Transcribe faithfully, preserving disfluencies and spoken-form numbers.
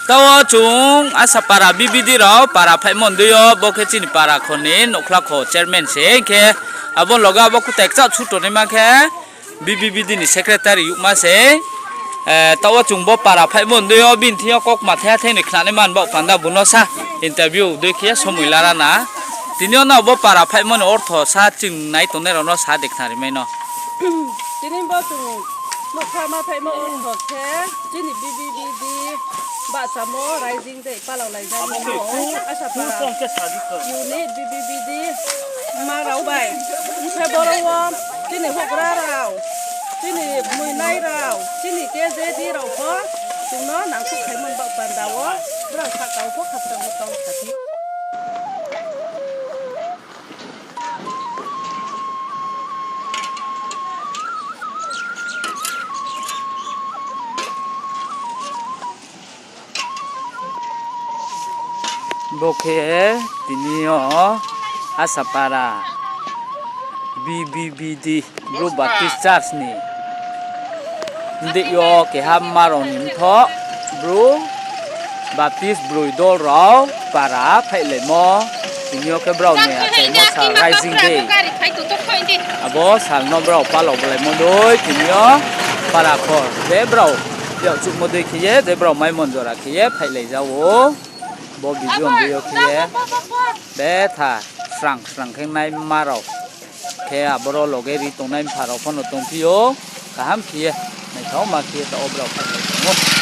Taoh chung Asapara B B D rao para phaihmo ndei yo, bo khe chini para kho ni nouhkhla kho chairman se khe, abo loge abo kutai kchah chu tongnaima khe B B B D ni secretary youhma se. Taoh chung bo para phaihmo ndei yo bini thing yo kaukma thaiha thai ni khnanai man baoh panda bung no sa interview dei khe somoi lara na. Tini yo no bo para phaihmo ni ortho sa ching nai tongnai rao no sa de khnari mai no. Tini bo chung nouhkhla ma phaihmo ortho khe chini B B B D bahchamo raising day palaolaijak ni Asapara unit B B B D ma rao bai. Khe boro wo chini houhgra rao, chini muinai rao, chini K Z D rao pho chung no nangkhruh khaimo ni baoh panda wo brao sahka wo pho khakchang wo tong kha phi. Bo khe tini yo Asapara B B B D, Bru Baptist Church ni deing yo keha ma rao ni mthoh Bru Baptist broi dol rao para phaihlaimo. Tini yo khe brao ni achaimo sal raising day. Abo sal no brao palao bolaimo dei tini yo para kho je brao yakchuhmo dei khe ye je brao maimo jora khe ye phaihlai ja ou. Bo video ndei yo khe ye betha srang srang khe naima rao khe aboro loge ri tongnai mpha rao pho no tongphi ou. Kaham khe ye naithaoma khe ye taoh wo brao phaihlai tong ou.